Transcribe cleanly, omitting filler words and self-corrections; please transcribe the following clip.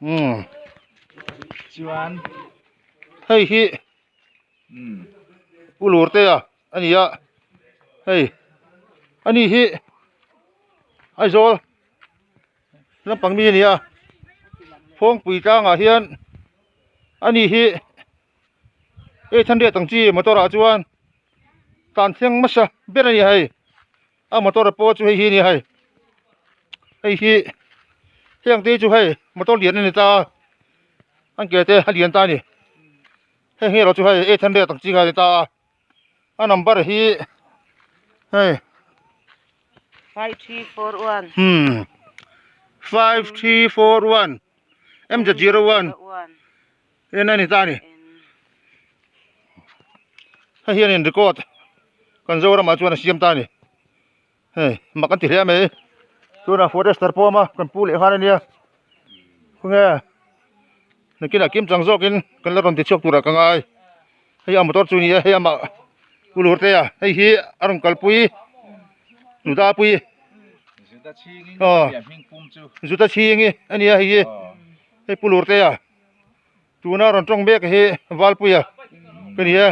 Umm. Chuan. Hei hi. Umm. Pu Lurtea a ni a. Hei. Ani hi Aizawl lampang mi a ni a. Phawngpui tlangah hian ani hi 800 ang chi motor ah chuan tan thleng hmasa ber a ni a hei. A motor pawh chu hei hi a ni a hei hei hi heng te chu hei motor lian a ni ta a an ke te a lian ta a ni heng hi erawh chu hei 800 ang chi kha a ni ta a a number hi hei 5341 hmm 5341 MZ01 en a ni ta a ni hei hianin record kan Zoramah chuan a siam ta a ni hei mak an ti hle mai tunah forester pawh a awm a kan pu leh nghal a nia khawnge nakinah kim chang zawkin kan la rawn ti chhuak turah ka ngai hei a motor chu a ni a hei amah pu Lurtea hei hi a rawn kalpui nuta pui aw Juda chhingi a nia hei hi hei pu Lurtea. Tuna rawn tawng mek hi Valpuia ka ni e.